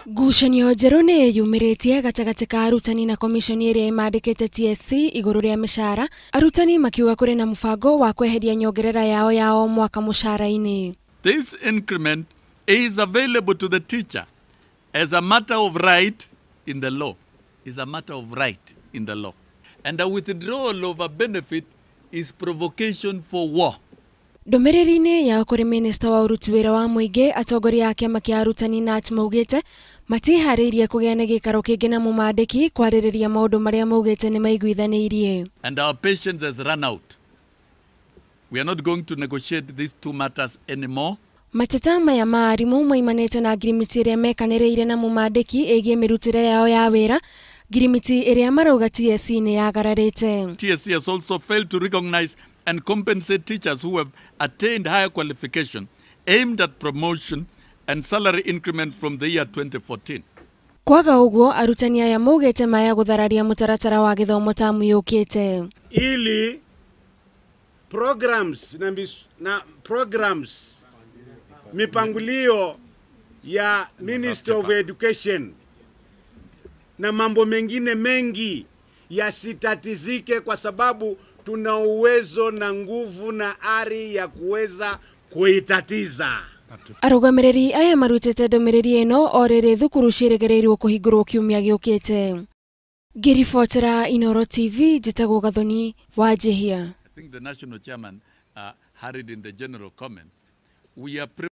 Ngucanio njerũ nĩ ĩyumĩrĩtie gatagatĩ ka arutani na komiconi ĩrĩa ĩmandĩkĩte TSC igũrũ rĩa mĩcara, arutani makiuga kũrĩ na mũbango wa kweheria nyongerera yao ya o mwaka mũcara-inĩ. This increment is available to the teacher as a matter of right in the law. Is a matter of right in the law. And a withdrawal of a benefit is provocation for war. Ndũmĩrĩri-inĩ yao kũrĩ minista wa ũruti wĩra wa mũingĩ, atongoria a kĩama kĩa arutani KNUT maugĩte matiharĩirie kũgĩa na gĩikaro kĩngĩ na mũmandĩki kwarĩrĩria maũndũ marĩa maugĩte nĩ maiguithanĩirie. And our patience has run out. We are not going to negotiate these two matters anymore. Mateta maya ma arimũ maimanĩte na ngirimiti ĩrĩa mekanĩrĩire na mũmandĩki ĩgiĩ mĩrutĩre yao ya wĩra, ngirimiti ĩrĩa marauga TSC nĩ yagararĩte. TSC has also failed to recognize and compensate teachers who have attained higher qualification aimed at promotion and salary increment from the year 2014. Kwaga ũguo, arutani aya maugĩte maya gũthararia mũtaratara wa gĩthomo tamu yũkĩte. Ili programs na programs mipangilio ya Ministry of Education na mambo mengine mengi yasitatizike, kwa sababu tuna uwezo na nguvu na ari ya kuweza kuitatiza. Arũgamĩrĩri aya marutĩte ndũmĩrĩri ĩno o rĩrĩ thukuru ciĩrĩgĩrĩirwo kũhingũrwo kiumia gĩũkĩte. Ngĩribotera Inooro TV, njĩtagwo Gathoni wa Njihia. I think the national chairman hurried in the general comments. We are